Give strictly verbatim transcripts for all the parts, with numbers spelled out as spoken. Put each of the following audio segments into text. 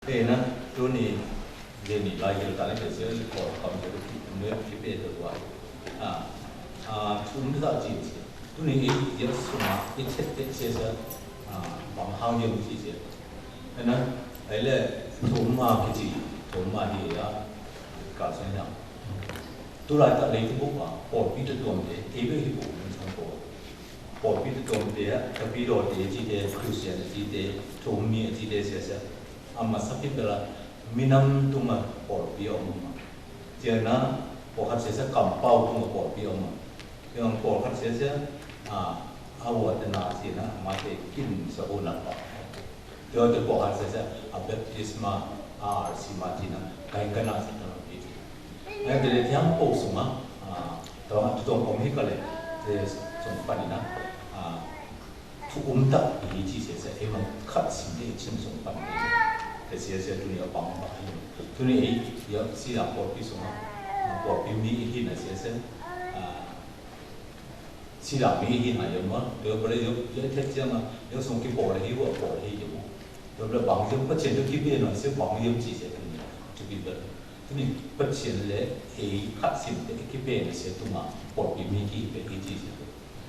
Ê, nă, tui nì, dê nì lai jêl ta nă, kê sê, kor kam jêl, nuyap kipê dua. A, a, tui nuyap jêl. Tui nì, ê, jêl suma, ê, chet, chet, sê, sê, a, bang hang yêm jêl, sê. Ê, nă, ê, lĕ, tui ma kê jêl, tui ma hê ya, ka sê ya. Tui lai ta lĕ tui bôk ba, pôl pi tui tuôm dê, ê, bê hê bôk, nuyap bôk. Pôl pi tui tuôm dê, ta pi dô dê, jêl dê, Christian, jêl dê, tui mi, jêl dê, sê, sê. Ama sapit bela minam tung a pôl pi ôma. Jêng na pôl khăt sese kampau tung a pôl pi ôma. Jêng pôl khăt sese a, a wua tena jêng na ama te kin sa hu na pa. Jêng te pôl khăt sese a baptisma a arsima jêng na kai kana sa tena pi. Ê, te le tiang pôl suma a, tawang tu tong om hi kale te sung pani na a. Thu um tăk pi ji sese, ê, mă khăt sing de chim sung pan de. Te sese tui nì a bang ba hi. Tui nì ê, ya, sila pôl pi sung a. Pôl pi mi hi na sese. A, sila mi hi na ya mă. Te bale ya, ya te chiang a, ya sung ki pôl hi wa pôl hi ya. Te bale bang ya, pa chen tu ki be na se bang ya ji se tui nì. Tu ki be. Tui nì, pa chen le, ê, khăt sing de ki be na se tu ma. Pôl pi mi ki be hi ji se.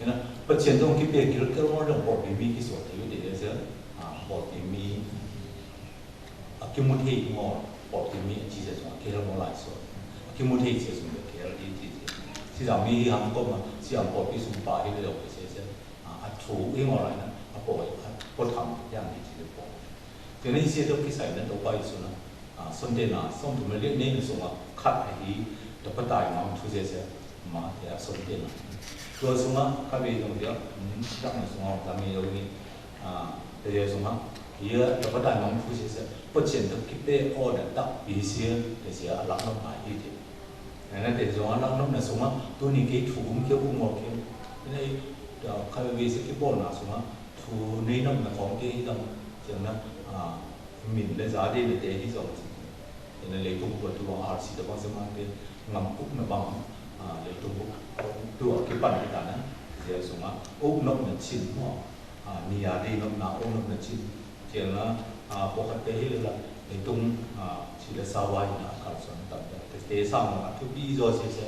Ê, nă, păt siên dong ki pê kil kel mol dong pôl pi mi ki suat, yu dê dê sel, a, pôl pi mi, a, ki mut hei mol, pôl pi mi, a, ji sel sung, a, kel mol lai suat. A, ki mut hei sel sung, a, kel, i, ji sel. Si dang mi hi ham kôm, a, si ham pôl pi sung pa hi dê dong sel sel. A, a, thu, i mol lai nă, a, pôl, a, pôl tham, yang, i, ji sel pôl. Tui nì sel dong ki sai nă, dong bai su nă. A, sŏnte na, sŏnte ma lĕ neng sung a, khăt a hi, ta pa tai ma thu se se, ma, ya, sŏnte na. Tua sung a, khăt be yong ya, mm, dak na sung a, ta mi yong ni, a, ta ya sung a, ya, ta pa tai ma thu se se, pa chen ta ki pe o na ta pi se, ta se a lak nŏm a hi te. Na na te sung a lak nŏm na sung a, tu ni ke thu um ke um ngok ke. Nê, ta khăt be se ki bol na sung a, thu nê nŏm na kong ke hi dang, jang na, a, Min lĕ za dê lĕ dê hi zong. Ê, nă lĕ tung bơh tu bang ar si ta bang sơmang dê ngăm uk nă bang, a, lĕ tung bơh tu a ki pan ki ta nă. Dê sung a uk nŏk nă chin mô. A, ni ya dê nŏk nă uk nŏk nă chin. Dê nă, a, pô khăt dê hi lĕ la. Lĕ tung, a, si lĕ sa wai nă kal son tam dê. Dê sa mô a tu bi zo se se.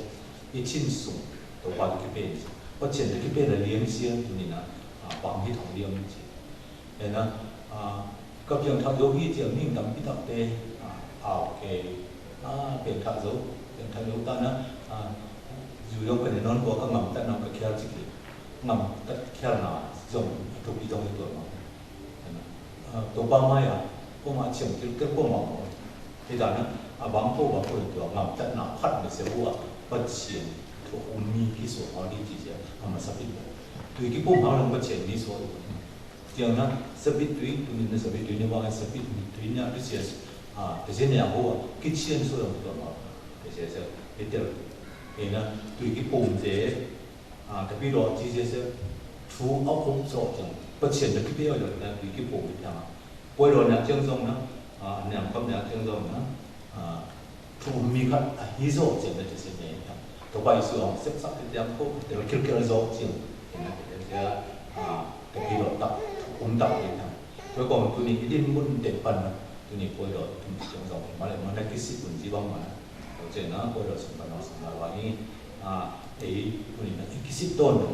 I chin sung. Tôpa tu ki pê ni. Pô chin tu ki pê nă liêm siê tu ni nă. A, bang hi thong liêm siê. Ê nă, a, kơ piăng thak yô hi chiang ning dam pi tak tê, a, a, ô kê. A, piăng thak yô, piăng thak yô ta nă, a, yu yô kơ nê non bô kơ ngăm tăt nă kơ khial chik hi. Ngăm tăt khial nă, yŏng, a, tôp pi yŏng yu tuan mă. Ê nă, a, tôpa ma ya, kô ma chiang kil kil kô ma mô. Ê ta nă, a, bang kô, bang kô yu tuan ngăm tăt nă, phat mê se bua, păt chiang, thu um mi ki so, a, di chi chiang, a, ma sa pi bua. Tui ki pô ma lŏng păt chiang mi so, Tiang nă, săbit tui, tui nă săbit tui nă wang săbit tui nă tui sias. A, tui sias nă yang hua, ki chian so yang tuan ma. Tui sias sias, ê tel. Ê nă, tui ki pôm se, a, tapi ro chi sias sias, thu a pôm so tiang. Pă chian tui ki pê ro nă, tui ki pôm tiang. Poi ro nă tiang zong nă, a, nă kam nă tiang zong nă, a, Thu um mi khăt, a, hi zo chiang nă tê se nê. Tôpa Yêsu ong sep sak tê tiang kô, tê kil kil zo chiang. Tê nă tê tê, a, tê pi lo tak, um tak tê tiang. Tôpa kông tu ni i din mun tê pan nă, tu ni poi lo, tu ni chiang zo. Ma lĕ ma nă ki sip un ji bang ma nă. Tê nă poi lo sung pan nă sung nă wa ni, a, ê, tu ni nă ki sip ton nă.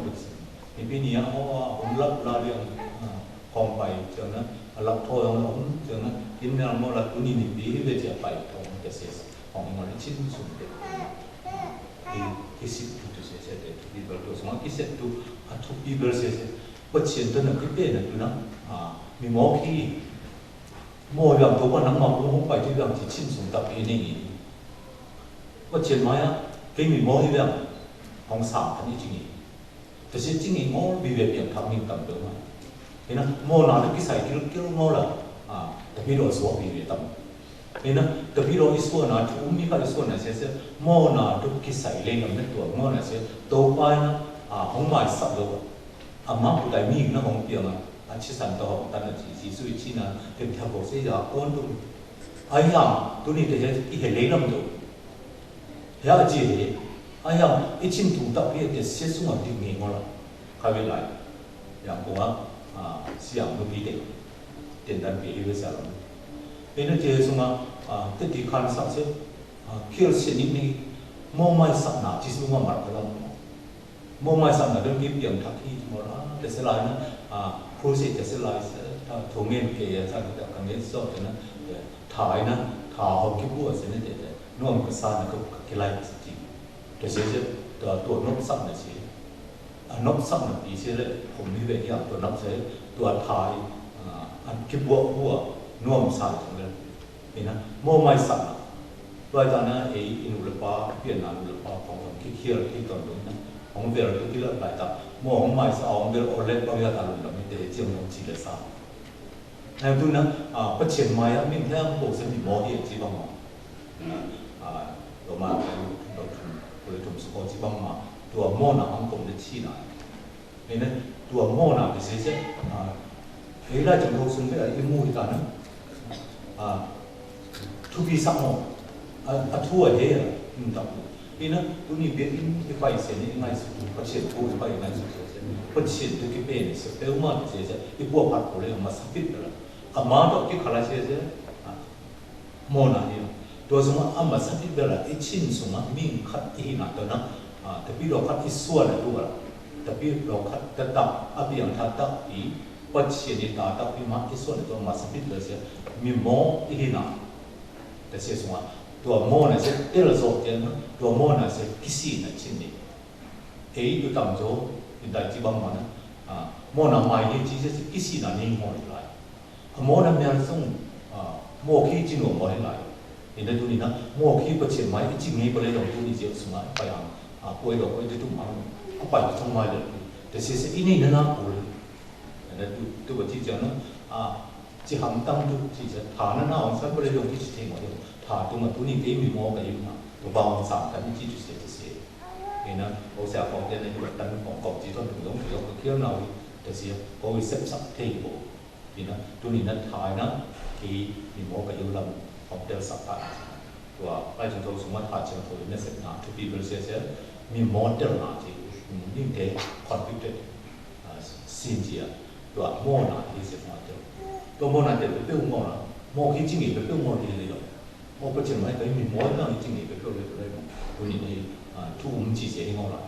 Ni pi ni a, o, a, um lap la liang, a. Kông pai, chiang nă, a lăk thô yong lŏm, chiang nă, in nang mô la tu ni ni pi, hi we chia pai, kông te se, kông mô ni chin sung te. Ki, ki sip tu tu se se te, tu pi bel tu sung, ki sip tu, a tu pi bel se se. Pă chien tu nă, ki pe nă tu nă, a, mi mô ki. Mô yang tu pa nang ma pu hong pai tu yang chi chin sung ta pi ni ni. Pă chien ma ya, ki mi mô hi yang, hong sang ta ni chi ni. Tơ se ching i ngol bi we piang tham ning tam dong ma. Ê nă, mô nă tơ ki sai kil kil ngol la. A, tapi do so bi we tam. Ê nă, tapi do i so nă, tu um mi ka i so nă se se, mô nă tơ ki sai lê ngăm nă tua ngol nă se, tôpa nă, a, hong mai sap do. A ma pu tai mi nă hong piang a, a chi san tơ hong tan nă chi, chi sui chi nă, tem tha bo se ya kon tu. A yang, tu ni tơ he, i he lê ngăm do. Hia a ji he, a yang, i chin tung tak phi a te se sung a ti nge ngol la. Ka we lai. Yang kong a, a, siang nu pi te. Tien tan pi hi we sa lam. Ê, nă, či sung a, a, tê ti kan sak se, a, kial se ni ni, mô mai sak na, či sung a mar ka lam. Mô mai sak na, dong ki piang thak hi, mô la, tê se lai na, a, kru se tê se lai se, ta, thô ngen ke ya, sa, ta, ka ngen so, tê na, tê, thai na, tha hom ki bua se ne, tê, tê, nuam ka sa na, ka, ka ki lai se ti. Tê se se, ta, tua nop sak na se. A, nop sak na pi se le, hom mi be ya, tua nop se, tua thai, a, an ki bua bua, nuam sa le. Ê nă, mô mai sak na. Lai ta nă, ê, i nu lĕ pa, pian na nu lĕ pa, kông kông ki kial, ki ton dong nă. Hong vel tu ki lĕ lai ta. Mô hong mai sak, hong vel o lĕ bang ya ta lŭng dong, ê, tê, ê, tsiang dong či lĕ sa. Ê, tu nă, a, pa chien mai a, mĭn he ang po se mĭn mô hi, či bang mô. Nă, a, lô ma, lô tum, lô tum su ko či bang ma. Tua mô nă, ang kông lĕ či nă. Ê nă, tua mô nă, tê se se, a, ê lai chang kông sung be, a, i mu i ta nă. A, thu pi sak mô. A, a thu a he, a, hm, ta pu. Ê nă, tu ni be, i, i pai se ni, i ngai su, pa chien, pu, i pai, i ngai su, se, se. Pa chien, tu ki pe ni, se, pe u ma, tê se se, i pu a pat pu le, ma sa pit la. A ma, tu ki khala se, se. A, Mô nă hi. Tua sung a ma sa pit bel a i chin sung a ming khat i hi nă tua nă. A, tapi lo khat i sua nă tua. Tapi lo khat ta ta a biang ta ta i pa chin i ta ta i ma i sua nă tua ma sa pit bel sia. Mi mô i hi nă. Ta sia sung a. Tua mô nă sia tel so tia nă. Tua mô nă sia kisi nă chin ni. Ê, tu tam so, i ta ci bang ma nă. A, mô nă mai hi ci sia kisi nă ni mô lai. A mô nă mian sung, a, mô khi ci nô mô hên lai. Ê nă tu ni nă, mô khi pa chên mai, i ci ngê pa lê dong tu ni zi sung a, pa yang, a, kuai dong, kuai tu tu mang, a, pa yang sung mai lê. Tê sê sê, i ni nă nă kô lê. Ê nă tu, tu pa ci zi nă, a, ci hăng tăng tu, ci zi, thà nă nă, ong san pa lê dong, ki ci thê mô dong, thà tu ma tu ni kê mi mô ka yŭ nă, tu ba ong san, ta ni ci tu sê, tu sê. Ê nă, âu sê a kong tê nă, yu ba tăng kong kong ci thon tu dong, tu dong, ka kiao nao, tê sê, kô i sep sak thê kô. Ê nă, tu ni nă thai nă, kê ni mô ka yŭ lam, hom tel sak ta. Tua, lai chang thô sung ma thai chang thô, nă sep nă, tu pi bel sê sê, mi mô tel nă, ci, ning te, convicted, a, sin ci a. Tua, mô nă, hi sep mô tel. Tua mô nă tel, pe mô nă, mô khi ci ngi, pe mô nă, hi lê yong. Mô pa chên mai, ta mi mô nă, hi ci ngi, pe mô nă, hi lê yong. Tu ni nă, a, tu um ci sê, hi mô nă.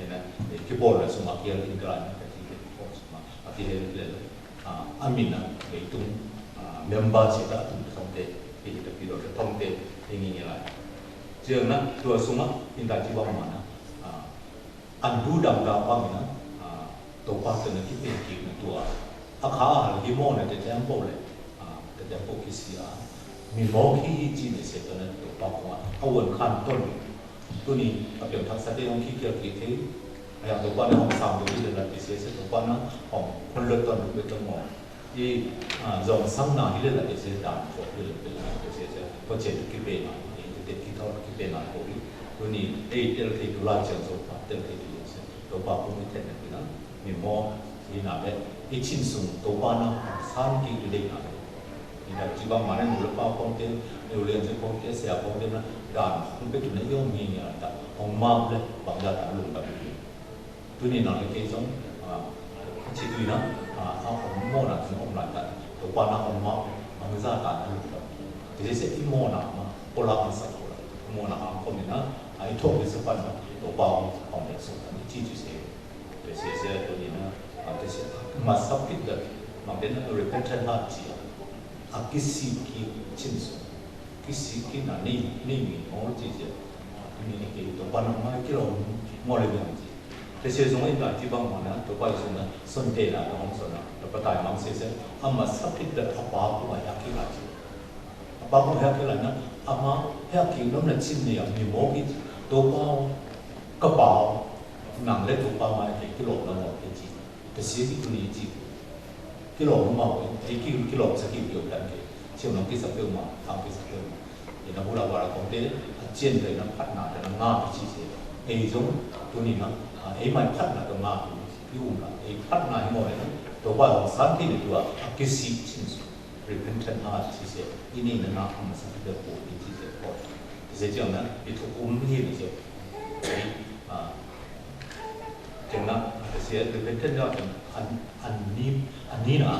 Ê nă, ê, ki bol nă, sung ma kia, in kra nă, ka ci, ki bol sung ma, a, ki he, lê, lê. A, a mĭn nă, ê, tung, a, member sê ta, tung thong tê, ê, ta pi lo, ta thong tê, ê, ngi ngi lai. Čiăng nă, tua sung a, in ta ci bang ma nă, a, ăn du dang da bang nă, a, tô pa tơ nă ki pê ki nă tua. A kha a hal ki mô nă tê tem pô lê, a, tê tem pô ki si a. Mi mô ki hi ci nă sê tơ nă tô pa kô a, a won khan ton. Tu ni, a piang thak sa tê hong ki kial ki tê, a yang tô pa nă hong sam tô ki lê la tê sê sê tô pa nă hong khon lơ ton lu bê tơ mô. I, a, zong sang nă hi lê la tê sê dan, pô hi lê la tê sê sê, pô chê tu ki pê nă, i tu tê ki thon ki pê nă pô hi. Tu ni, ê, tel kê tu la chang so pa, tel kê tu la chang. Tô pa kung i then nă ki nă, mi mô, i nă bê, i chin sung, tô pa nă, san ki tu dê nă bê. I nă, ci bang ma nă, nu lê pa kong tê, nu lê chê kong tê, sê a kong tê nă, dan, kung pê tu nă, yong mi nă, ta, kong ma bê, bang da ta lung ta bê. Tu ni nă lĕ kê zong, a, ci tui nă, a, a, ong mô nă, ong mô nă ta, tô pa nă ong ma, ong za ta nă lu ta. Tê sê sê i mô nă ma, pô la ma sa pô la. Mô nă ong kô mi nă, a, i thô mi sa pan nă, tô pa ong, ong lĕ so ta, i ci tui sê. Tê sê sê tu ni nă, a, tê sê, ma sa pit da, ma ben nă repentant heart ci a. A kisi ki chin so. Kisi ki nă ni, ni mi, ong ci sê. A, tu ni nă kê, tô pa nă ma, ki lo, ong lĕ yang ci. Tê sê zong i nă ci bang ma nă, tô pa i sung nă, son tê nă, tô hong son nă, tô pa tai mang sê sê, a ma sa pit da a pa kô a yak ki la ci. A pa kô yak ki la nă, a ma yak ki nôm nă chin nê a mi mô ki, tô pa, ka pa, nang lê tô pa ma yak ki lôk nă mô ki ci. Tê sê ki tu ni ci. Ki lôk nă mô ki, ki, ki lôk sa ki ki tan ki. Ci nong ki sa pêu ma, ang ki sa pêu ma. Ê nă bu la wa la kong tê, a chên tê nă phat nă, tê nă ngă tê ci sê. Ê zong, tu ni nă, a, ê mai phat nă tê ngă tê, yu um la, ê phat nă ê mô ê nă, tô pa hong san tê nê tua, a kisi chin su. Repentant heart ci sê, i ni nă nă, a ma sa tê po, i ci sê po. Tê sê ciang nă, i tu um ni nê sê. Ê, a, ciang nă, tê sê repentant heart, an, an ni, an ni nă.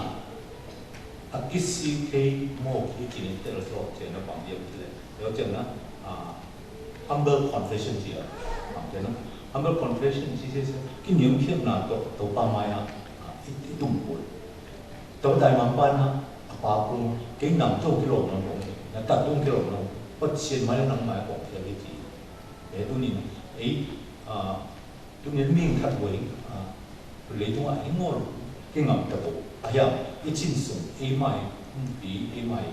A kisi kei mô ki cine tela so cina bang yem tile. Yo cina, ah, humble confession cia. Bang cina, humble confession ci se se. Ki niêm kiêm na to, to pa mai a, ah, i, i tum pul. To dai mang pa na, a pa pul, kei nang to ki lo nang pul. Na ta tum ki lo nang. Pô cien mai nang mai pô cia ki ci. E tu ni, e, ah, Tui nil ming khăt wei, a, tui lei tung a i ngol, ki ngam ta bo. A hiam, i chin sung, i mai, pi, i mai,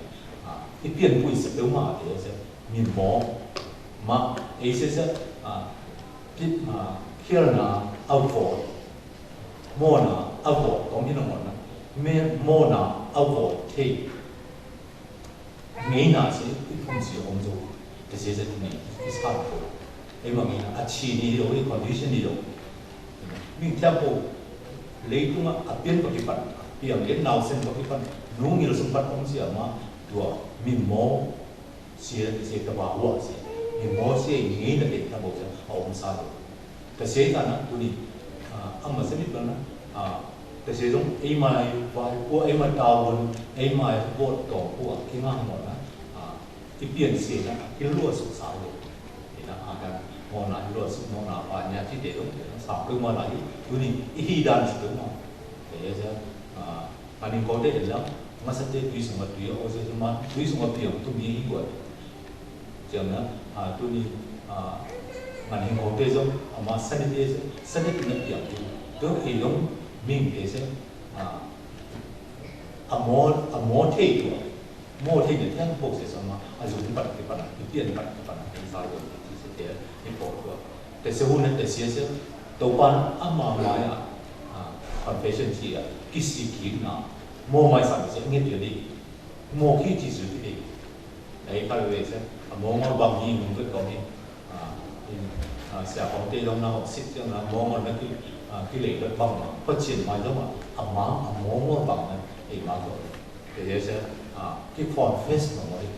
a, i pian pui sa peu ma te se, min mo, ma, e se se, a, pi, a, kiel na, au ko, mo na, au ko, tong hi na mo na, me, mo na, au ko, te. Ngei na se, i phung se ong zo. Te se se tuni, i sa ko. E ma ngei na, a chi ni yo, i condition ni yo. Ming tiang ko, lei tung a, a pian pa ki pan, piang lei nau sen pa ki pan, nung il sung pan ong se ma, dua, ming mo, se, se ta ba hua se. Ming mo se, ngei na te, ta bo se, a ong sa lo. Tase tana tuni, a, ama sani bana, a, tase dong, ei mai, wa, wa, ei mai tawon, ei mai, wa, tong, wa, ki ngang mo na, a, ki pian se na, ki lua su sa lo. Ina, a, kan, mo na, lua su, mo na, wa, nya, ki te dong, sa, ku ma na, tuni, i hi dan su ma. Te, ya, a, Ngăn hên kôte ên lăng, ngăn săn te tui sung a tui a, ôsê sung ma, tui sung a piang, tui mi hên kôte. Jang na, a, tui ni, a, ngăn hên kôte jong, a ma săn te jong, săn te tui na piang tui. Tui ê jong, ming te jong, a, a mô, a mô te tui a. Mô te ni tiang pô se sung ma, a jung pat ke pat, ke piang pat ke pat, ke sa jong, ke se te, ni pô tui a. Te se hu na te sia sia, tôpan ama mai a, a, confession sia, kisi kin na, mô mai san sia, nget yo di, mô ki Jisu ki di. Ai kal we sia, a mô ngol bang ni mung ke kong ni, a, in, a, sia kong te dong na hok sit dong na, mô ngol na ki, a, ki le dong bang na, pô chin mai dong a, a ma, a mô ngol bang na, e ma ko. Te sia sia, a, ki confess na mo di.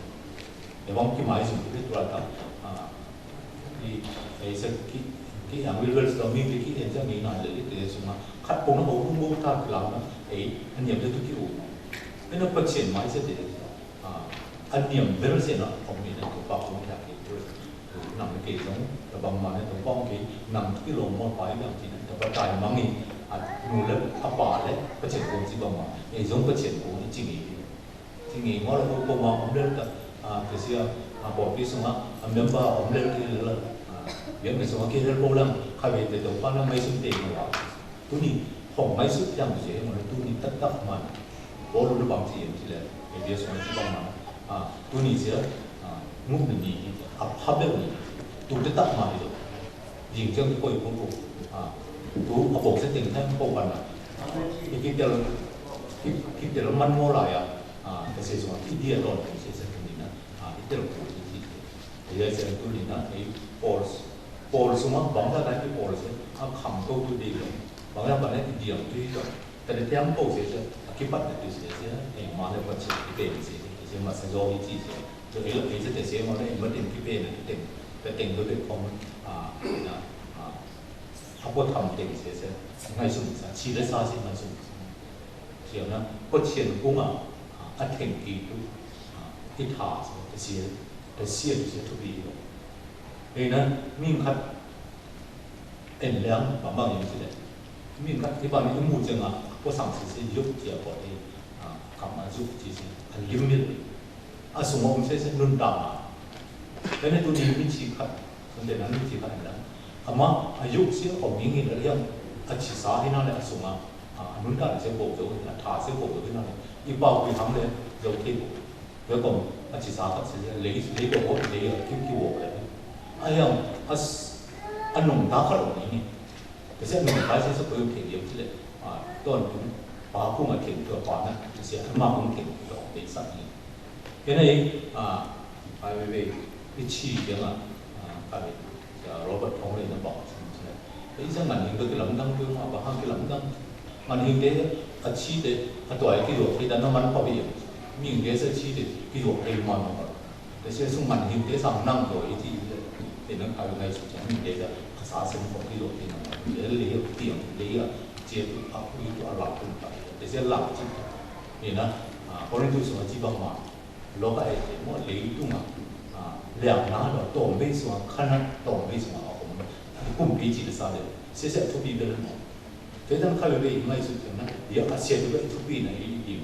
Ê bang ki mai sung ki tua ta, a, ki, ê, sa ki, ki yang wil wel sa mi ki, ki, ê, sa mi na le, ki, ê, sung a, khăt pung na, ôh, ôh, ôh, ta ki lam na, ê, a niam sa tu ki u. Ê, na pa chên mai sa te, a, a niam wel sa na, ôh, mi na, tu pa pung ta ki, tu, tu, nang ki sung, ta bang ma na, tu pung ki, nang ki lo mo pa i nang ki na, ta pa tai mang i, a, nu le, a pa le, pa chên pung si bang ma, ê, sung pa chên pung i ching i. Thì nghi ngó là cô, cô mà không đến cả, à, cái gì, à, à, bỏ cái xuống á, à, member không đến cái là, à, biết cái xuống á, cái help cô lắm, khai về cái đầu quan là mấy sinh tiền mà. Tôi nhìn, không mấy sự chẳng dễ mà tôi nhìn tất tật mà. Bố nó bằng gì em chỉ là, cái việc xuống á, chỉ bằng mà. À, tôi nhìn gì á, à, ngủ mình nhìn, à, pháp biết nhìn, tôi tất tật mà đi rồi. Jing jang tu koi pung pung. A, tu a pung se ting tang pung pan a. I ki tel, ki, ki tel man mo lai a. A, ta se sung a ki dia don se se ni na. A, i tel pung i ki. I ya se tu ni na, i Paul, Paul sung a bang da na ki Paul se. A kham to tu di lo. Bang da bang da ki diang tu i to. Tadi tiang pô se se, a kipat na tu se se, e ma le pa se, ki pe se, se ma se zo i ci se. To i lo pe se te se ma le, ma ting ki pe na ki ting, pe ting do pe kong, a, na, a, a pô tham ting se se, ngai sung sa, ci le sa se ngai sung sa. Sia na, pô chien kung a, a ting ki tu, a, i tha se, te se, te se, te se tu bi lo. Ê na, ming khat, Ên leng, bang bang yeng ci lĕ. Mĭn kăt i bang i mù jêng a, pô sang sĭ sĭ yŭk jia pô i, a, kam a yŭk ci sĭ, a lim mĭn. A sung ôm sĭ sĭ nun dang a. Ên ê tu ni mĭn ci kăt, sung dê na mĭn ci kăt ên leng. A ma, a yŭk sĭ ôm mĭn ngin a liang, a ci sa hi na lĕ a sung a, a nun dang sĭ bôk yŭk, a tha sĭ bôk yŭk hi na lĕ. I pao kui hăng lĕ, yŭk ki bôk. Yua kông, a ci sa kăt sĭ, lei, lei kông wŏt, lei, a, ki, ki wŏt lei. A yang, a s-, a nung ta kăt lŏ ni. Tơsĭ a nung ta sĭ sĭ kông keng yua ci lei. A, ton tung, pa kung a keng tua pa na, tơsĭ a ma kung keng tua lei sa ni. Kena i, a, a, we, we, i ci yang a, a, ka we. Robert Thong lei na bok sung sung. Ê, i sa ngăn hing dô ki lam dang dô ma, ba hang ki lam dang. Ngăn hing dê, a ci dê, a tuai ki yua, ki dang na man pa bi. Mĭn dê sa ci dê, ki yua, ki man ma. Tơsĭ sung ngăn hing dê sa ngăn dô i ci dê. Dê na ka ngai su mĭn dê sa, a sa sung pa ki yua, ki na man. Dê lei yua, ki yua, lei yua, ci tu, a ku tu, a la tu pa. Tơsĭ la ci. Ê na, Kôrintô sung a ji bang ma, lok a e te mô lei tung a, a, liang na lo, tôm be sung a, khăn a tôm be sung a, a, kôm, kôm be ji le sa le, se se thupi be le mô. Te dang khăn le be i ngai su tiang na, ya a se tu be thupi na i, i,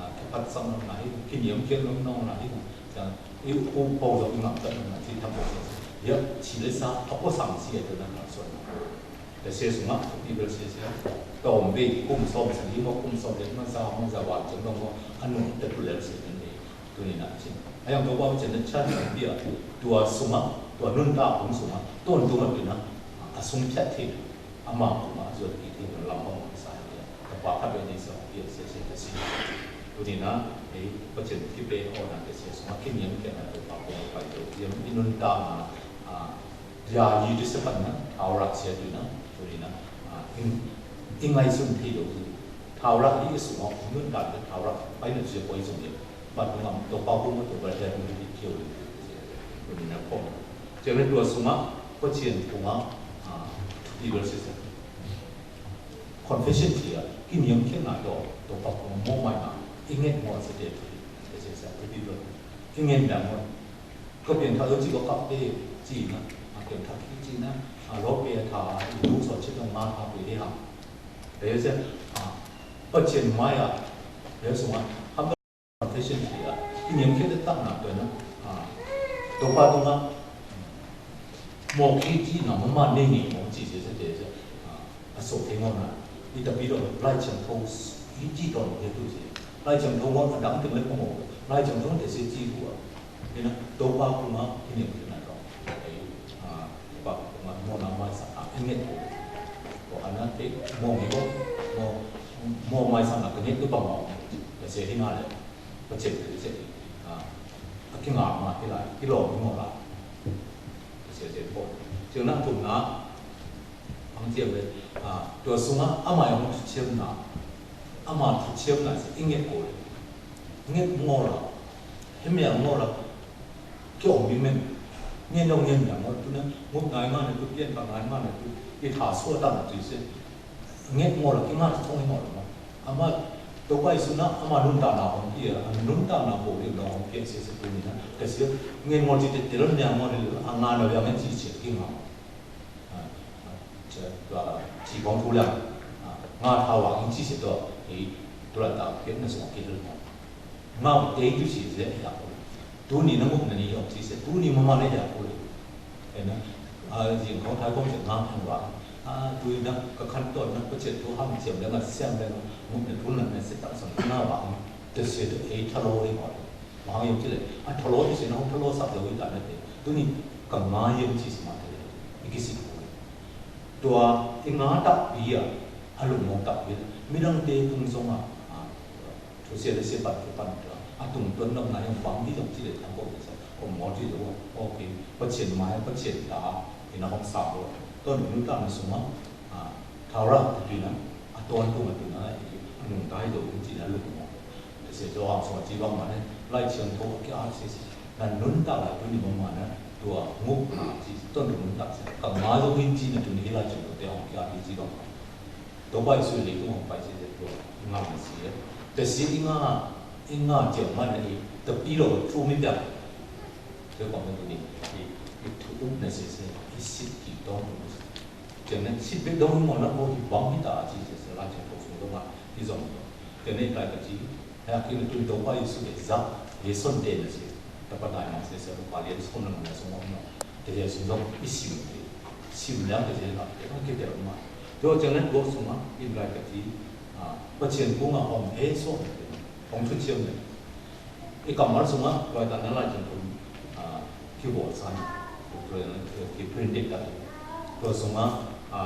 a, khepat sang na i, kin yam kian long nong na i, sa, i, u, pô lo i ngam tan na, si tham pô sa, ya, si le sa, a pô sang si a tu na, na, so na. Tê se sung a, tê bel se se. Tôm be, kŭm sôm sa ni mô, kŭm sôm le mô, sa mô, sa wa, jang dong mô, a nung tê tu le se ni. Tu ni na chin. A yang dong wa chin na chan ni bia. Tua sung a, tua nun ta kŭm sung a. Ton dong a tu na. A sung chat the. A ma kŭm a, zua ki the, lam kŭm sa ya. Ta pa ka be ni sa, bia se se ta si. Tu ni na, e, pa chin ki be, o na, tê se sung a, kin yang ke na, tu pa kŭm pa yo, yang i nun ta na, a, Yă yi dih sa păn na, thao ră sia dih na, dih na, a, ing, ing ai sun thi dô dih. Thao ră yi i sung ôk, nun dan dih thao ră, pai na sia poi sung dih. Băt nung am, dô pao kung ma dô băt yă dih dih kiêu dih. Dih na pong. Sia na dua sung ôk, pô chien kung ôk, a, dih băt sia sia. Confession sia, ki niam kiăng na dô, dô pao kung mô mai ma, ing et mô sia dih dih. Sia sia, dih băt. Ing et dang mô. Kơ piêng thă ư chi bơ kăp pê chi na, a piêng thă ki chi na, a lô pê thă, i dŭ sô chi tong ma thă pê hê hă. Pê yơ se, a, pơ chien mai a, yơ sung a, hăm confession chi a, ki niam khe tơ tăk na pê na, a, tô pa tô na, mô ki chi na, mô ma nê nê, mô chi se se te se, a, a sô khe ngô na, i ta pi dô, lai chang thô, i chi tong khe tu se, lai chang thô ngô, a dang teng le mô, lai chang thô te se chi hua. Ê na, dô pa kung ôk, ki niam khe na dô. Ê, a, dô pa kung ôk, mô na mai sa, a, ê nget kô. Kô a na, ê, mô nge kô, mô, mô mai sa na, kơ nget dô pa mô. Kơ se hi na le, pa chep kơ se, a, a ki ngă ma, ki lai, ki lô, ki mô lai. Kơ se se kô. Cheu na, tum na, Ang chiêm le, a, dua sung a, ama yong thu chiêm na. Ama thu chiêm na, si ing nget kô le. Nget ngô la. Him yang ngô la. Kiơng bi men. Nget nong nget yang ngô tu na. Nguk ngai ma ne tu, pien pa ngai ma ne tu. I tha sua ta na tu se. Nget ngô la, ki ngat thong ngô la. Ama, tô bai su na, ama nun ta na hong pia, ama nun ta na kô le, nong hong pia se se tu ni na. Kasi, nget ngô ti te te lo ni ngô le, a nga na yang nget chi chi ki ngô. A, a, chă, a, chi kông thu lăng. A, ngă thao wang ing chi se dŏ, ê, dŏ la dao kiet nă sŏng kiet lăng. Ngă tê tu chi se ya kô. Tu ni nă mŭk nă ni yŏk chi se, tu ni mă ma nă ya kô. Ê nă, a, jing kông thai kông se ngă thang wang. A, tu ni nă, kơ khăn tŏn nă, kơ chĕt tu hăm chiêm lăng, a, siam lăng, mŭk nă tu nă, nă se tang sŏng ngă wang. Tê se tu, ê, thalo ê ngă. Mă hăng yŏng chi lĕ, a thalo chi se nă hŏng thalo sap yŏng i ta nă te. Tu ni kăm ma yŏng chi se ma te lĕ. I ki sip kô. Tua i ngă tap pi a, a lŭng mong tap pi. Mi dang te tung song a, a, thu se lĕ se pan, thu pan tua. A tung tuan nong na yŏng bang i yŏng chi lĕ tang kô sa. Kô mô chi lĕ wa, ok. Pa chien ma, pa chien ta, i nă hŏng sa bo. Tuan nu ta na sung a, a, thao ra tu pi na, a tuan tu ma tu na, i, a nung ta i do chi na lŭng mong. Tê se dô hăng sua chi bang ma ne, lai chiang thô ki a se se. Nă nun ta lai tu ni bang ma ne, tua nguk na chi, ton tu nun ta se. Kăm ma dô hin chi na tu ni lai chiang thô te hăng ki a chi bang ma. Dô bai sui lei tu hăng bai se se tua ngă ma si e. Tê se i ngă, i ngă chiang ma ne i, tê pi lo tu mi ta. Tê kong tu ni, i, i tu up na se se, i sit ki tong tu se. Tê nê, sip bê dong mô nă bô hi bang hi ta chi se se la chang tô sung dong a, hi zong. Tê nê, lai kơ chi, ha ki nê tun dong pa Yêsu bê zak, Yêsu son tê nê se. Ta pa dai mang se se, pa lien son nă nê sung ong nă. Tê Yêsu dong, i sim tê. Sim liang tê se la, tê nê ki tê ma. Tê nê, dong sung a, i lai kơ chi, a, pa chien kung a hong, e so, hong tu chiem nê. I kammal sung a, tua i ta nă lai chang thun, a, ki wor san, tua i ta nă, ki print dik ta. Tua sung a, a,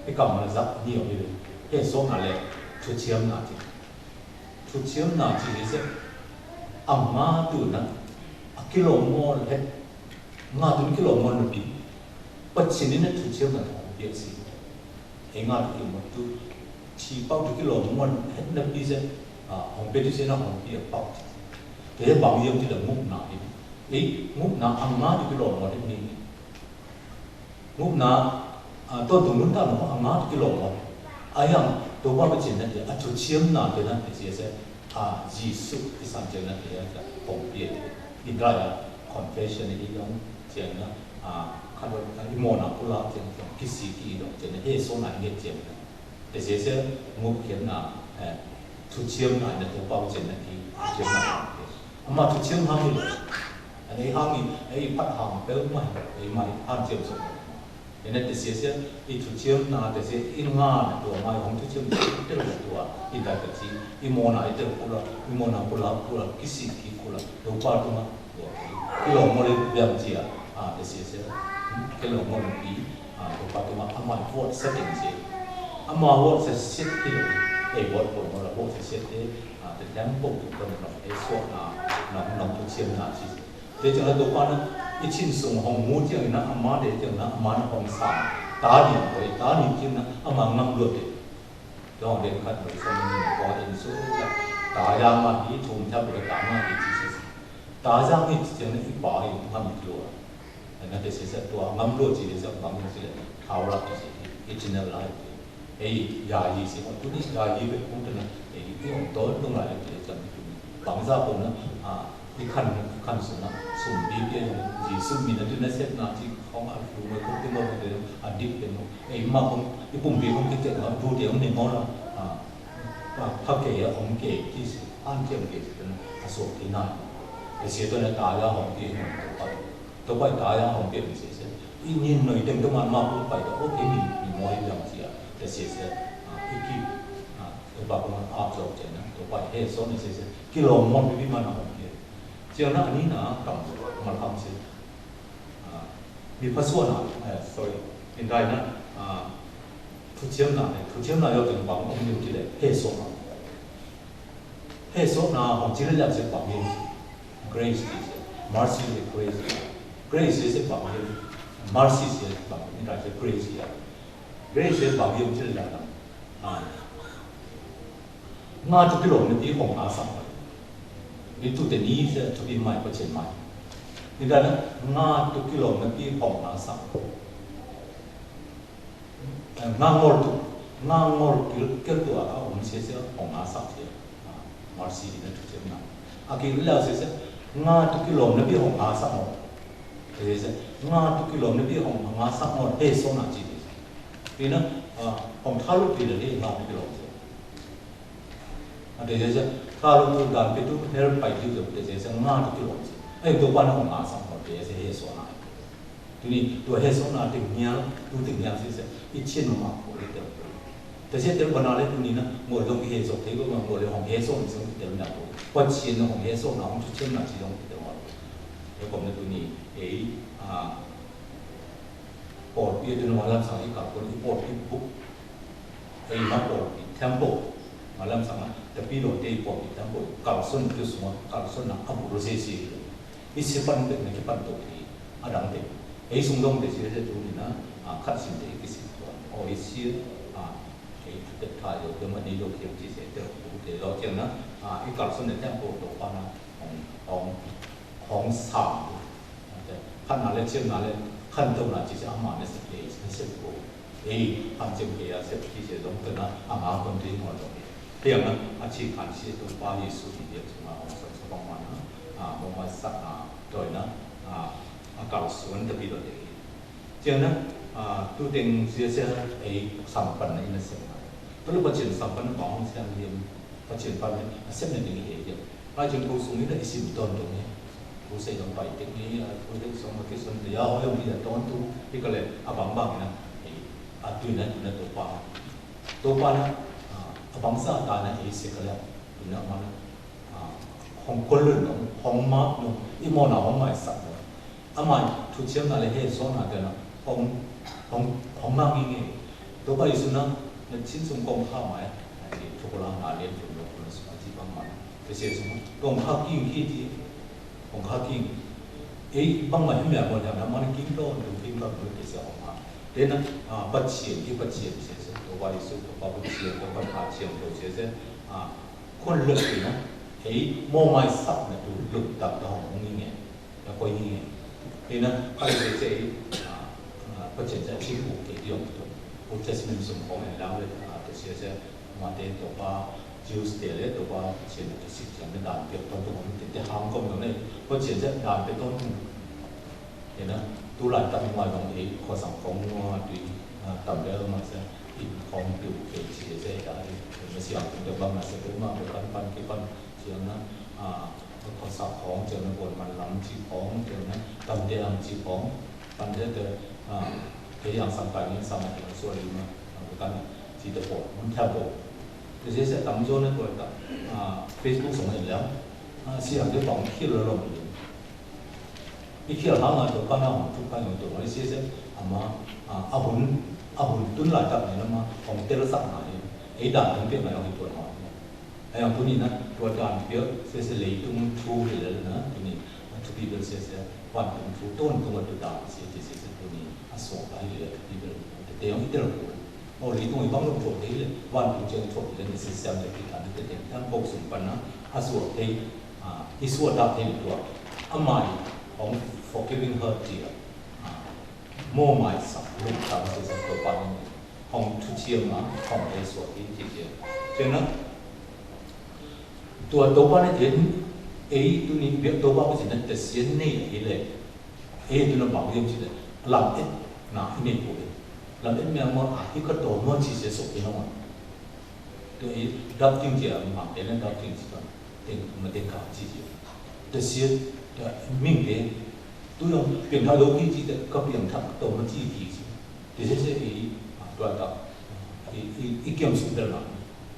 i kammal zak ni yong i le. He song a le, thu chiem na chi. Thu chiem na chi le se, a ngă tu nă, a ki lo mo le, Ngă tun ki lo mon pi. Pă chin ni na thu chiem na thong piet si. Ê ngă tun ki mon tu. Chi pau tu ki lo mon het na pi se. A, hong piet si na hong piet pau. Te bang yem ti la nguk na hi. Ê, nguk na ang ngă tu ki lo mon het ni. Nguk na, a, to tu nun ta no ang ngă tu ki lo mon. A yang, to ba pă chin na te, a thu chiem na te na te si se. A, Yêsu, ih săn jêng na, ih ya, hŏng pia, ih dai a, confession ih dong, jêng na, a, khăn dong, a, ih mona pula, jêng, jêng, kisi ki ih dong, jêng na, hê sô na, ih jêng na. Tê sê sê, ngôk khiên na, e, thu chiêm na, na tô pau jêng na, ih, thu chiêm na, ama thu chiêm hăng ih, a, ih hăng ih, ih phat hăng, pơl mai, ih mai, hăng chiêm sô. Ê, na tê sê sê, ih thu chiêm na tê sê, ih ngă na tua mai hŏng thu chiêm na tua, ih dai kơ chi, ih mô na ih tơ kula, ih mô na kula, kula, kisi ki kula, tua pa tua ma, tua ki. Ki lo mô lê biang chi a, a, tê sê sê, ki lo mô lê pi, a, tua pa tua ma, ama ih wot sa keng sê. Ama wot sa sê ki lo, ê wot ko mô la wot sa sê tê, a, tê tem po tu ko na, ê so na, na, na thu chiêm na chi. Tê jang la tô pa na, ih chin sung hŏng mu jang na, ama dê jang na, ama na hŏng sa. Ta ni, ôi, ta ni jang na, ama ngăm luôt dê. Dong dê khăt ôi, sa ni ni, ko in su, ta yang ma hi, thum thap la ta ma hi, chi si. Ta yang hi, jang na, ih pa hi, ngăm luôt. Na tê si sa tua, ngăm luôt chi, sa ngăm luôt chi lê, thao la chi, eternal life. Ê, ya yi si, ơ, tu ni ya yi bê kung tơ na, ê, ih ong tơ dong la ê, ê, chăm tu ni. Bang za kung na, a, ih khăn, ih khăn sung na, sung bi bê, yi sung mi na tu na sep na, chi khong a, lu mơ kung tơ mơ kung tơ, a, dik tơ mơ. Ê, ma kung, ih kung bi kung tơ tơ mơ, du tơ mơ ni mơ na, a, a, pha kê ya, ong kê, ki si, an kê, ong kê, si tơ na, a, so ki na. Ê, si tơ na, ta ya, ong kê, ong tơ pa. Tơ pai ta ya hŏng pia mi sê sê. Ih nhin nui teng tơ man ma pung pai tơ, ô, kê mi, mi môi yang sia, tơ sê sê, a, ih ki, a, tơ pa pung a, a, tơ sô chê na, tơ pai hê sô ni sê sê. Ki lo môn mi bi man a hŏng pia. Sia na ani na kam, mal kam sê. A, mi pa sua na, ê, sorry. Min dai na, a, thu chiêm na, thu chiêm na yo teng bang, ong lim ki lê, hê sô na. Hê sô na hŏng chi lĕ lăp sê păng yêm. Grace is, mercy is grace. Grace is păng yêm. Mercy is păng yêm. Ih dai sê grace is. Grace is păng yêm chi lĕ lăp. A. Ngă tu ki lŏm nă pi hŏng ngă săk. Ih tu tê ni sê tu pi mai pa chen mai. Ih dai na ngă tu ki lŏm nă pi hŏng ngă săk. Ngă ngol tu, ngă ngol kil, kil tu a, a, ôm sê sê, ôm ngă săk sê. A, ngol sê na tu sê na. A kil leo sê sê, ngă tu kil ôm na bi ôm ngă săk ngol. Sê sê, ngă tu kil ôm na bi ôm ngă săk ngol, hê sô na chi sê. Pi na, a, ôm tha lu pi na hê ngă tu kil ôm sê. A, tê sê sê, tha lu tu dan pi tu, hel pai pi tu, tê sê sê, ngă tu kil ôm sê. Ê, tu pa na ôm ngă săk ngol, tê sê hê sô na. Tuni, tu hê sô na têng nial, tu têng nial sê sê, ih chin ma ma kô lê têl. Tê sê têl bana lê tuni na, ngô lông ih hê sô tê gô ma ngô lê hong hê sô mi sông têl na kô. Pô chin na hong hê sô na hong chu chin na chi lông têl ma. Ê kôm na tuni, ê, a, pôl pi tuni ma lam sang ih kal kô ih pôl pi buk. Ê, ma pôl pi temple. Ma lam sang na, tapi lông tê pôl pi temple. Kal sôn pi sông, kal sôn na, a bu lô sê sê. Ih sipăn têng na kipăn tô pi, a dang têng. Ê sung dong tê si tê tu ni na, a khăt sin tê ih kisi tuan. Ơ ih si, a, ê têt tha yo, tê ma ni yo kiăng chi sê tê, tê lo kiăng na, a, ih kal sun tê têng pô tô pa na, hong, hong, hong sam. Khăn na lê, chiêm na lê, khăn tô na chi sê, a ma na sê tê, na sê pô. Ê, khăn chiêm kê a sep ki sê dong tơ na, a ngă kon tê ngol dong. Tê yang na, a chi khăn sê tô pa Yêsu ni yê chi ma ong sa sa bang ma na, a, mô ma săk na, doi na, a, a kal suan ta pi doi tê. Tê yang na, a, tu têng sê sê, ê, sam pan na ina sep na. Tơ lu pa chên sam pan na bang ong sê na yêm, pa chên pan na, a sep na têng ê yêm. Pai chun kô sung ih na ih sim ton tông ih. Kô sai dong pai têk ih, a, kô têk song ma kê son tê ya, hô yong ih ya ton tu, ih kơ lĕ, a bang bang ih na, ih, a tui na, tui na tô pa. Tô pa na, a, a bang sa ta na, ih sê kơ lĕ, tui na ma na, a, hong kôl lun nong, hong ma nong, ih mô na hong mai sa nong. A mai, thu chiêm na lĕ hê so na tê na, hong, hong, hong ma ngi ngi. Tô pa Yêsu na, na chin sung kong kha mai, a, ih, tô kôl na lien, tô kôl na sung, a, chi bang mai. Tê sê sung, kong kha king ki ti, kong kha king. Ê, bang ma him ya mo ya na ma na king to, to king ka mo tê sê kong kha. Tê na, a, pa chien, ê pa chien sê sê, to pa Yêsu, to pa pa chien, to pa pa chien, to sê sê, a, kon lek ti na. Ê, mo mai sap na tu luk tak ta hong ngi nge. Ya ko ngi nge. Tê na, ka lek sê sê, a, a, pa chien sê chi ku ke ti yong to. Old Testament sung kong en lang le, a, to sê sê, ma tê to pa, Jews te leh Tôba Pô Siên te sik siang ne dan piak ton tung ne te hang kom ne Pô Siên te dan piak ton tung. Ê na, tu lai tang ma dong ê kho sang kong ma tui, a, tam de ma se in kong tu ke si se da ê ma siang tung de bang na se ma kan pan ke pan siang na, a, kho sang kong siang na bon man lam si kong siang na tam de lam si kong pan de de, a, ke yang sang kai ni sang ma suali ma kan si de bon mun tha bon. Te se se tam jo ne ko ta, a, Facebook song ne liang, a, siang de bang khi lo lo. Ih khiăl hăng a dôk kăn hăng tuk kăn yŏng dôk a lĕ siê siê, ama, a, a hun, a hun tŭn lai tak nai nama, hŏng tơl sak nai, ê dan tŭn piơk nai hŏng i tuan hŏng. Ê hŏng tŭn i na, tuan dan piơk, siê siê lei tŭn thu hi lĕ na, tŭn i, a thu pi bel siê siê, wan tŭn thu, tŭn tŭn a tu dan, siê siê siê siê tŭn i, a suak a hi lĕ, thu pi bel, tê tê hŏng i tơl ku. Ơ, lei tŭng i bang lŏng thuăk tê lĕ, wan tŭng chiang thuăk tê lĕ, nê sĭ sem tê kĭ kan tê tê, tang bok sŭng pan na, a suă tê, a, i suă dap tê lĕ tuă. A mai, hŏng forgiving her tê, a, mô mai săk, lŭk tang sĭ săk tơ pan nê, hŏng thu chiang a, hŏng tê suă tê tê tê. Chiang na, tuă tơ pan nê tê, ê, tŭ ni, biă tơ pan bơ sĭ na tê sĭ nê, ê lĕ. Ê, tŭ na bang yơ̆ng chi lĕ, lam et na, i nê kô lĕ. Lam et mê mô, a, i ka tô mô chi sê sô i na mô. Tŭ i, dap ting chi a, ma, ê na dap ting chi ka, ting, ma ting ka chi chi. Tê sê, tê, ming tê, tŭ yŏng, piêng tha dô ki chi tê, ka piêng tha tô mô chi ki chi. Tê sê sê i, a, tŭ a ta, i, i, i kiăng sŭ bel na.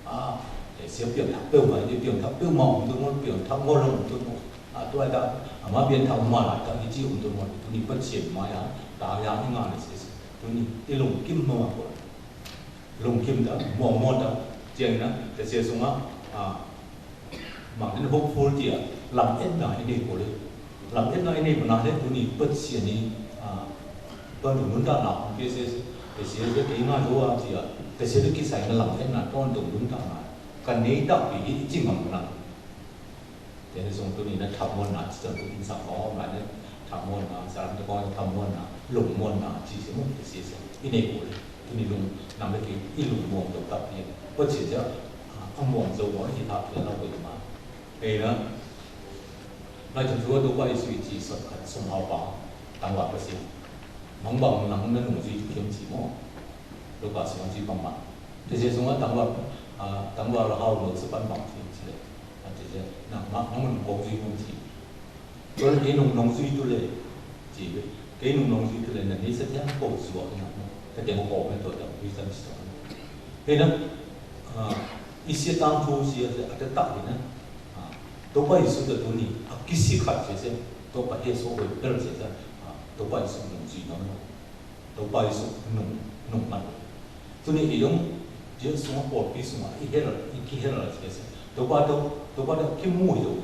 A, tê sê piêng tha pêu ma, i piêng tha pêu ma, ung tŭ mô, piêng tha mô lŏng ung tŭ mô. A, tuai ta, a, ma biên tha ma lai ta, i chi um tu ma, tu ni păt sien ma ya, ta ya i ngă ni sê sê. Tu ni, i lung kim ma ma ko. Lung kim ta, mo mo ta, chiang na, ta sê sung a, a, ma den hopeful tia, lam et na i ni ko le. Lam et na i ni ko na le, tu ni păt sien ni, a, păt lung nun ta na, ke sê, ke sê, ke i ngă do a tia, ke sê ki sai na lam et na, ton tu nun ta na. Kan ni ta pi, i chi ngă na. Tê nê sung tu ni na tham muôn na, chi tơl tu in sa kong, ma nê tham muôn na, sa lam tu kong tham muôn na, lung muôn na, chi sê muôn tê sê sê. I nê kô lĕ, tu ni lung, năm lĕ ki, i lung muôn tu tap ni. Pô chi sê, a, a muôn dô muôn, i thap lĕ la wei ma. Ê na, na chun chua tu ba i sui chi sot khat sum hao pa, tăng wa pa sê. Măng băng nang na nung sui tu kiêm chi mô. Lu ka sung chi băng ma. Tê sê sung a tăng wa, a, tăng wa la hao lu sê pan băng chi chi lĕ. A, tê sê, na, ma, ma, măng kok sui mô chi. Tôl kê nung nung sui tu lĕ. Chi lĕ. Kê nung nung sui tu lĕ, na, ni sa tiang kok sui wa, na, na. Ka tiang kok mê tô tiang, wi san chi tông. Hê na, a, i sê tang thu sê, a, a, ta ta, hê na. A, tô pa i su ta tu ni, a, ki sê khat sê sê. Tô pa hê so, hê pel sê sê. A, tô pa i su nung sui nung. Tôba Yêsu nung, nung mă. Tui anai yŏng, Yêsu sung a pôl pi sung a, i hel, i ki hel a sese. Tôba dôk, tôba dôk ki mu yôk.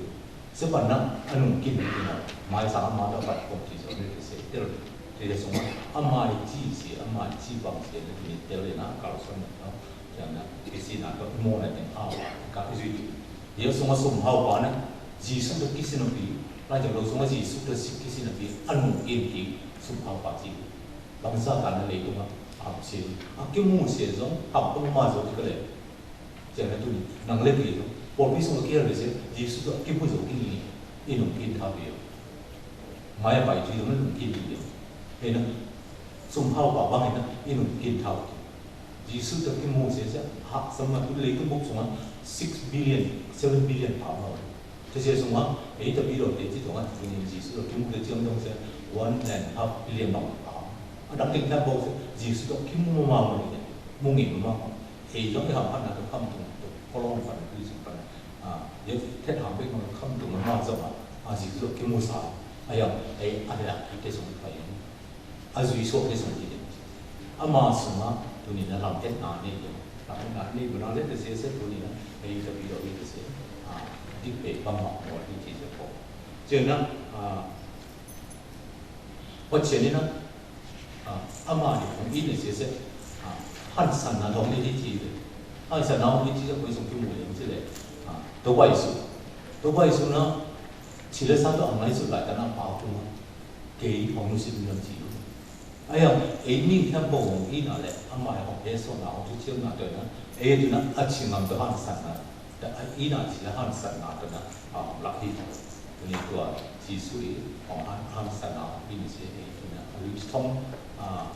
Sê pa nă, a nung kin kin a. Mai sa a ma dôk pat kông ti sô ne ti sê tel. Ti sê sung a, a ma i ci sê, a ma i ci bang sê ne ti tel na kal sô ne. Yua na, i si na dôk mo na teng a wa, ka i zui. Yêsu sung a sum hao pa ne, Yêsu dôk ki si na pi, la jang dôk sung a Yêsu dôk si ki si na pi, a nung kin ki, sum hao pa ci. Bang sa ta na lei tung a, a sel. A ki mu sel zong, a pung ma zong ki ka lei. Jang na tu ni, nang lei ki zong. Pôl pi sung a ki lei sel, Yêsu tu a ki mu zong ki ni, i nung kin tha pi. Mai a bai tu i nung kin pi. Ê na, sum hao pa bang ê na, i nung kin tha pi. Yêsu tu a ki mu sel sa, ha, sa ma tu lei tung buk sung a, six billion, seven billion pa ma. Tê sê sung a, ê, ta bi lo tê ci tông a, tê ni Yêsu lo kim tê ciang tông sê, one and half billion bang. A, dang têng than bok sê, Yêsu lo kim mô ma mô ni, mô ngin mô ma. Ê, lo ê ham phan na tông kham tông, tông, kô long phan, tui sung phan. A, yê thét ham bêk mô kham tông mô ma zong a, a, Yêsu lo kim mô sa. A, yang, ê, a, ê, a, tê sung phan. A zui sô kê sông ti dê. A ma sung a, tu ni na lam et na ni dê. Lam et na ni, bu na lê tê sê sê tu ni na, ê, ta bi lo ê tê sê. A, dik pê bang ma, mo ti ti sê pô. Jê na, a, pô chê ni na, a, a ma ni kong i ni sê sê. A, han san na dong ni ti ti dê. Han san na dong ni ti sê, koi sông ki mu lê, ti lê. A, tô bai su. Tô bai su na, chi lê san tô a ngai su lai ta na pa kung a. Kê i hong nu sip nang chi. Ai a, ê ni thiam bông hong i na lĕ, a mai hong pê so na, hong tu chiêm na dơi na. Ê tu na, a chi ngam tu han san na. Ina ci la hangsan na tana, a, lak hi. Tuni tua Jisu i, ong han, hangsan na, ini ci i tuna, a, wi tong, a,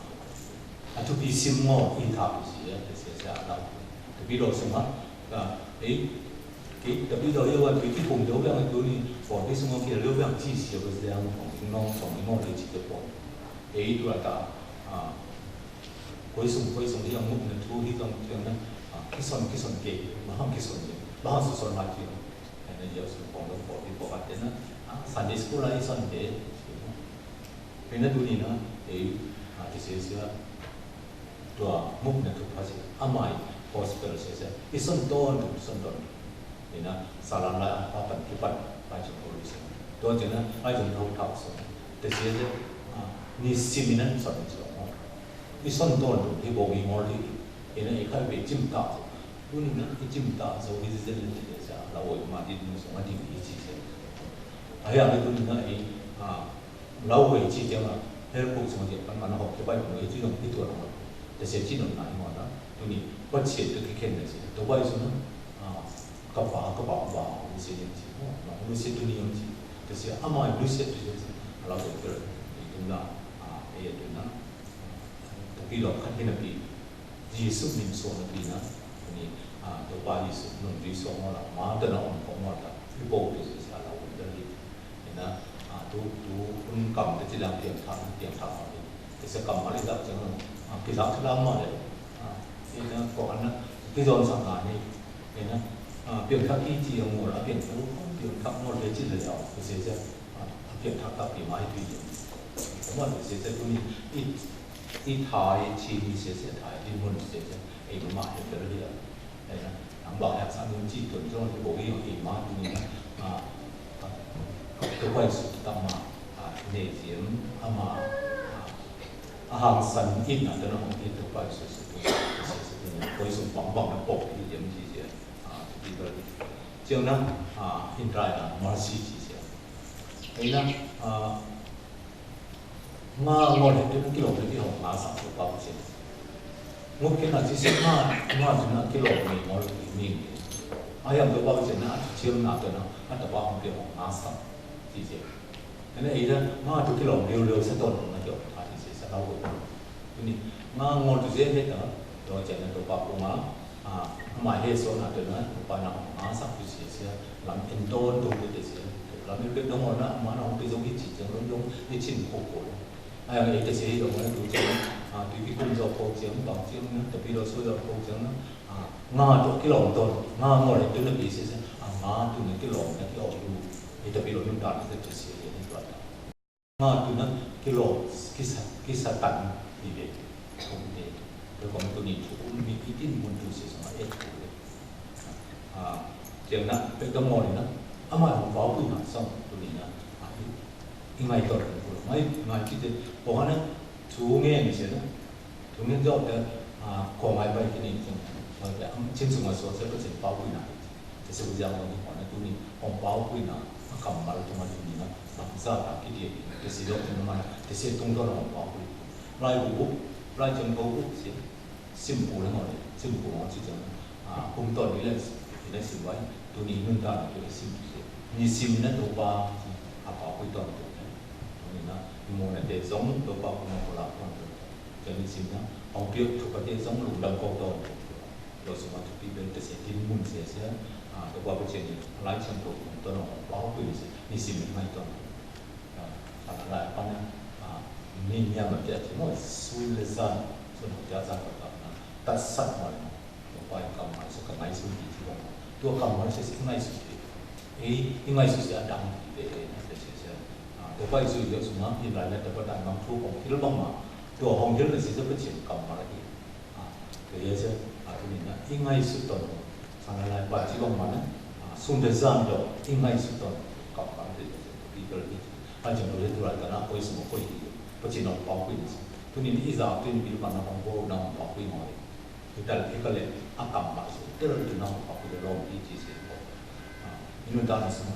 a, tu pi sim mo i ta pi ci ya, te ci ya lau. Tapi lo suma, a, e, ki, tapi lo yo wa pi ki pung do yang tu ni, for this mo ki lo yang ci ci ya, yang pung, pung nong, pung mo le ci ya pung. E, tu la ta, a, Kôisung, kôisung, i ong muk na tu, i ong tu na, a, kisôn, kisôn ke, ma hang kisôn ke, ma hang sô sôn ma ki ong. Ena i ong sôn pong dong pô, i pô ka te na, a, Sunday school a i sôn ke. Ena tu ni na, e, a, te se se a, tua muk na tu pa se, a mai, gospel se se, i sôn ton, sôn ton. Ena, salam lai a, a pan, ki pan, lai jong ko lu se. Tua jong na, lai jong ko thao se. Te se se, a, ni si mi nan sôn se. I sôn ton tu, i bô mi ngol i. Ena i khai be jim ta. Tu ni na, i jim ta, so i zi zen le te sa, la woi ma di nu so ma di i ji se. A ya me tu ni na i, a, la woi ji te ma, he ko so je pan ma na ho ke bai ko i ji dong i tu na. Te se ji dong na i ma na. Tu ni, pa se tu ki ken na se. To bai so na. A, ka pa, ka pa, pa, ni se ni ji. Mo, na, ni se tu ni yong ji. Te se, a ma, ni se tu se. A la woi ke, i tu na, a, e tu na. Tapi lo khat hina pi, Jisu min so na pi na, ni, a, to pa Jisu, nun Jisu mo la, ma ta na ong ko mo la, pi bo pi si sa la un da li. Ina, a, tu, tu, un kam ta ci lang piang thang, piang thang ma li. Te sa kam ma li la jang, a, pi la la ma li. A, ina, ko ana, pi don sa na ni. Ina, a, piang thang ki ci yang mo la, piang thang, piang thang mo le ci le ya, pi si sa. A piang thak thak pi mai pi yơh. Mơ̆n sese tu ni i, i thai chi ni sese thai ti mơ̆n sese. Ê mă mă yơh tơ ri a. Ê na, nang bang yak sa nun chi tun song ti bo i ê mă tu ni na. A, a, tu bai su ta mă. A, ne ziem, a mă, a, a hang san in na tơ na hong in tu bai su su tu. Sese tu ni. Bai su bang bang na pok i ziem chi ziem. A, tu ti tơ ri. Chiang na, a, in rai na, mercy chi ziem. Ê na, a, ngà ngol hê tŭ na kilom hê ti hong ngà sap tŭ pap chê. Ngôk kê na chi sê ngà, ngà tŭ na kilom ni ngol hê ti ming. A yam tŭ pap chê na, a tŭ chiam na tŭ na, a tŭ pap hong kê hong ngà sap. Chi chê. Ê na ê na, ngà tŭ kilom liu liu sa tŭn na kiom tha chi chê sa lau gô. Tŭ ni, ngà ngol tŭ chê hê ta, tŭ chê na tŭ pap kŭ ngà, A, mă hê so na tŭ na, pa na hong ngà sap tŭ sê sê, lam in tŭn tŭ tŭ tê sê. Lam in pê dong na, mă na hong pê dong i chi chiang dong dong, i chin kôk kôk. A, yang i tê sê dong na tŭ chiang, a, tŭ ki kŭm dok kôk chiang, bang chiang na, tapi lo so dok kôk chiang na, a, ngà tŭ ki long tŭn, ngà ngol tŭ na pê sê sê, a, ngà tŭ na ki long na ki ôk lu, i tapi lo nun dan tŭ tê sê, i ni tŭ ta. Ngà tŭ na ki lo, ki sa, ki Satan, i be. Kông tê. Tê kông tŭ ni tŭ, mi ki tin mun tŭ sê sa ma e tŭ le. A, chiang na, pê tơ mô ni na. A ma hong pao pui na, song tŭ ni na. A, i, i ngai tŭ, ngai, ngai ki tê. Pô ha na, tŭ nge ni sê na. Tŭ nge dŏ tê, a, kông ngai bai ki ni, tŭ, tŭ, tê, a, chin sung a so, sê pê chin pao pui na. Tê sê u yang nô ni hô na tŭ ni, hong pao pui na, a kam mal tŭ ma tŭ ni na, bang za ta ki die, tê sê dŏ tŭ na ma na, tê sê tŭng dŏ na hong pao pui. Lai gu, lai chang gu gu sê, sim gu na ngô lê, sim gu ngô sê chang, a, kum tŏ ni lê, ni lê sim wai, tŭ ni nun ta na tŭ lê sim sê. Ni sim na tŭ pa, a pao pui tŏ tŭ ni. Tŭ ni na, ni mô na tê zong, tŭ pa kum na ko la tŏ tŭ. Tê ni sim na, hong piơk tŭ pa tê zong lŭng dang kô tŏ tŭ. Lo suma tŭ pi ben tê sê tin mun sê sê, a, tŭ pa pê chê ni, lai chang tŭ, tŭ nô, pao pui ni sê, ni sim ni mai tŏ. A, a, lai pa na, a, ni nyam a pia ti mo, su le zan, su no pia zan pa ta na, ta sat mo le mo. Tŭ pa i kam mai su, kam mai su ti ti mo. Tŭ kam mai su, i ngai su ti. Ê, i ngai su sê a dang ti te, te sê sê. A, tŭ pa i su yo suma, i lai na tŭ pa ta ngam tŭ hong, ti lo bang ma. Tŭ hong ti lo sê sê pa chê kam mai ti. A, tê yê sê, a, tŭ ni na, i ngai su tŏn. Sa na lai pa chi bang ma na, a, sun tê zan dŏ, i ngai su tŏn. Kap kap tê yê sê, pi kal pi. A, jang dŏ yê tŭ lai ta na, koi sum koi hi. Pa chi nŏ pa koi ni sê. Tŭ ni i za, tŭ ni pi pa na hong ko na hong pa koi ngoi. Tê tal pi kal lê, a kam ma sê, tê tal tŭ na hong pa koi lê long pi chi sê ko. A, i nu ta na sum.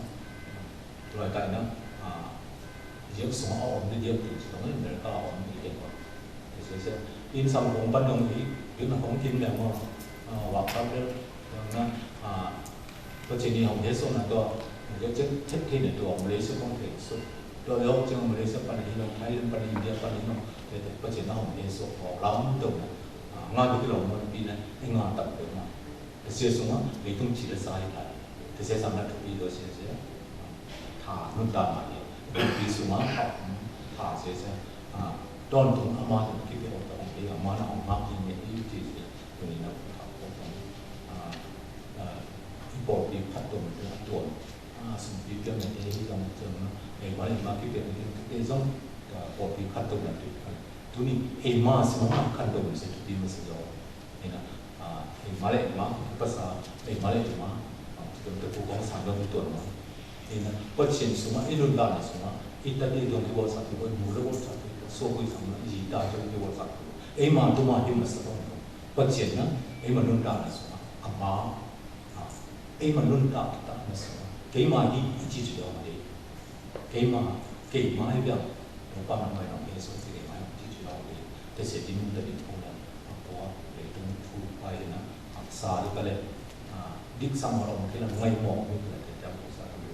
Tui ta na, a, yek sung a om, yek tu sung a America a om, yek ko. Tê sê sê, in sang hong pan dong i, in hong kin leng mo, a, wa kap lê, na, a, Pachên ih hŏng hê sô na tô, yua chơ thep thê na tô, Malaysia kông thê sô. Tô yua chơ Malaysia păn hi nŏng, Thailand păn hi, India păn hi nŏng, tê tê pachên na hŏng hê sô, hŏ lam tô na. A, ngă dŏ ki lo mơ̆n pi na, ê ngă tăm tô na. Tê sê sung a, lê tung chi lê sa hi thai. Tê sê sung na tô pi dŏ sê sê. Tha nun ta ma yê. Pi sung a, tha sê sê. A, ton tung a ma tô ki pê hŏ ta hŏng ê, a ma na hŏng ma ki mê i chi sê. Tô ni na tha hŏ ta. A, a, i pô pi phat tô na tô. A, sum pi piang na ê, i dong dong na. Ê ma, ê ma ki piang na ê, ê dong, a, pô pi khăn dong na pi. Tuni, ê ma sum ma khăn dong sum tu pi ma sum dong. Ê na, a, ê ma lĕ ê ma, ê pasa, ê ma lĕ ê ma. A, tu tu pu kong sang dong tu ma. Ê na, pachên sum ma, ê nun dan na sum ma. Ê ta pi dong pi wa sa tu, ê mu lĕ wa sa tu, so pi sang ma, ê ta dong pi wa sa tu. Ê ma tu ma hi ma sa dong. Pachên na, ê ma nun dan na sum ma. A ma, a, ê ma nun dan na sum ma. Kei ma hi, i chi chi dong ma dê. Kei ma, kei ma ê biang, nô pa nô mai nô kei sô ti kei ma ê ti ti nô kei, tê sê ti nô ta ti pô la, a pô a, ê tŭ nô pô pa ê na, a sa ri ka lê, a, dik sa ma rô ma kei la ngai mô, mi kei la tê tê a pô sa ri ka lê,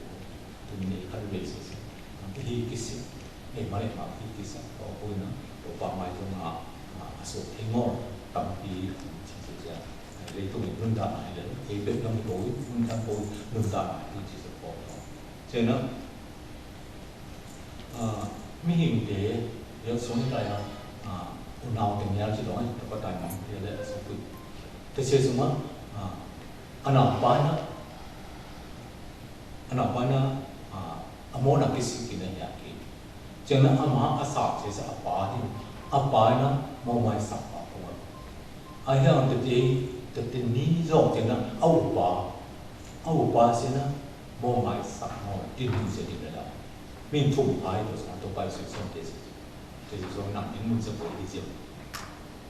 tŭ nô nê ka lê sê sê, a kei hi kei sê, ê ma lê ma kei kei sê, a pô ê na, pô pa mai tŭ nô, a, a sô kei ngô, tam pi, ti ti ti a, ê tŭ nô nô ta na ê lê, ê bê nô kei, nô ta kei, nô ta na ê ti ti sê pô. Sê na, a, mi hing te, yua sung ta ya, a, u nau te ngial chi dong, ta pa tai mang te le, so kui. Te sê sung a, a, a nau pa na, a nau pa na, a, a mo na kisi ki na ya ki. Sê na a ma a sa, sê sa a pa ni, a pa na, mo mai sa pa ko. A hiang te te, te te ni zong sê na, a u pa, a u pa sê na, mo mai sa, mo, tin ni sê ni na. Min thum pai to sa, to pai sê sông tê sê. Tê sê sông nang tin mun sê ko i sê.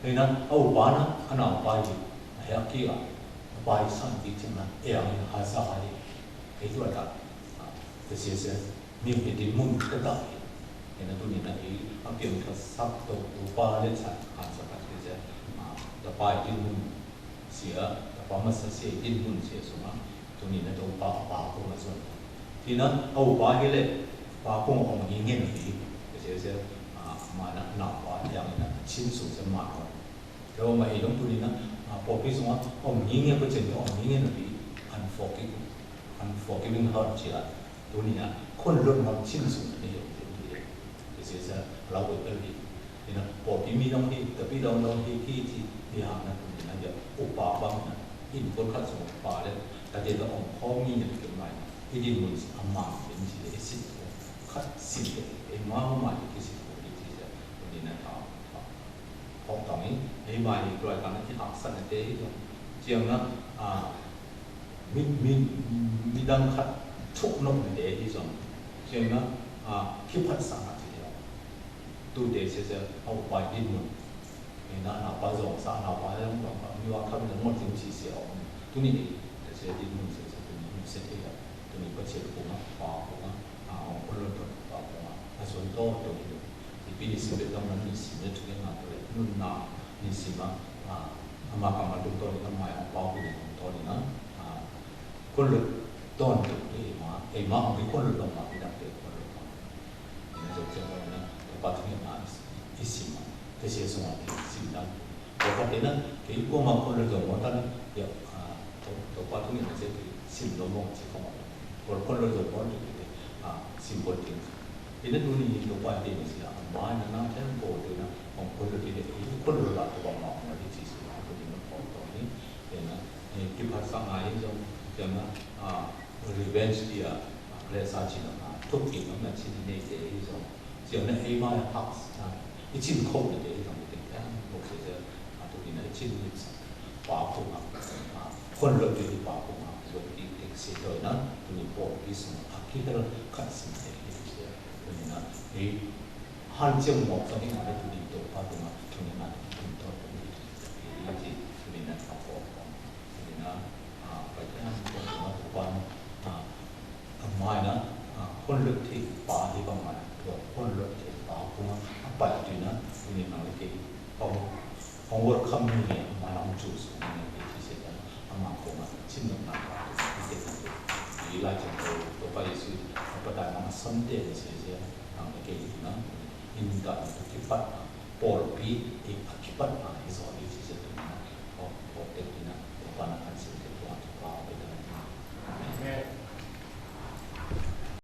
Ê na, a u pa na, a nau pa i, a ya ki a, a pa i sa ki sê na, ê a mi ha sa ha i. Ê tu a ta, a, tê sê sê, mi pi tin mun ka ta i. Ê na tu ni na i, a piang ka sa to, u pa lê sa, ha sa ka tê sê, a, ta pa i tin mun. Sia, ta pa ma sa sia i din mun sia suma, tuni na to pa, pa ko ma sun. Ti na, a u pa hi lê, pa ko ma ong hi ngen hi, sia sia, a, ma na, na pa yang na, chin su sia ma ko. Te ma i dong tuni na, a, pô pi suma, ong hi ngen ko chin ong hi ngen hi, unforgiving, unforgiving heart sia. Tuni na, khôn lôt ma chin su na ni yong tuni. Tê sê sa, lau bơi bơi hi. Tê na, pô pi mi nong hi, ta pi dong dong hi, ki ti, hi hang na tuni na, ya, u pa bang na. In khôn khăt sung pa lĕ, ta tê ta ong khô mi na tê mai. Hi din mun si, a ma, in si lĕ, si, khăt si lĕ, ê ma ma ma, ki si, ki ti sa, tuni na, ta, ta. Hŏk tong i, ê ma i, kloi kang i, hak san i te i dong. Chiang na, a, mi, mi, mi dang khat, thuk nok i te i dong. Chiang na, a, ki phat sa i te i dong. Tu te se se, a, u pa i din mun. Ê na, na pa zong sa, na pa zong, zong, mi wa kha mi dang mon ting chi se ong. Tu ni i, te se din mun se se, tu ni i se te i dong. Tu ni pa che ku ma, pa ku ma, a, ong ku lo to, pa ku ma. A son to, to ni. Pi ni sim bê tong na ni sim lĕ, tui ngă tui lĕ, nun na ni sim a, a, a ma kang ma dŭng to ni na, ma yang pao pi ni dŭng to ni na, a, khôn lôt ton tui ê ma, ê ma hŏng pi khôn lôt ma, pi dang pi khôn lôt ma. Ni na zok zok na, to pa tui ngă na, i sim ma, tê sê sung a, sim dang. Ko pa tê na, pi ko ma khôn lôt zok ma ta ni, ya, a, to, to pa tui ngă na se pi sim lo mo, si ko ma. Bol khôn lôt dong bol dong kite, a, sim bol ting. Pi na duni to pa ding si la, ma na na ten bol dong na, ong khôn lôt ding, khôn lôt la to ba ma ma di ci si la, to ding na khôn to ni, pi na, ê, ki phat sa ngai dong, pi na, a, revenge dia, a, lĕ sa ci na, a, thuk ki na, na ci ni ne de dong. Pi na ê ma ya hak, a, i cin khôn na de dong, de, a, bol se, a, to ding na i cin ni sa. Pa kông a, a, khôn lôt dih pa kông a, yua ki tek si doi na, tuni pô ki sung a ki hel kat si te ki si, tuni na, i han chiang mok sa ni na, tuni to pa kông a, tuni na, tuni to, tuni, tuni na, pa kông, tuni na, a, pa kông a, pa kông a, a, mai na, a, khôn lôt thi pa hi bang mai, tua khôn lôt thi pa kông a, a, pai tui na, tuni na lagi, kông, kông wor kham ni, a, mai na ong chu su, ni, ni, thi se na, a, ma kông a, chin dong na, a, thi se na, Lajang to, Topa Yêsu, a, pata nama sante, sese, nama ke ina, inda, to kipat, polpi, i akipat, i sori, sese, to nama.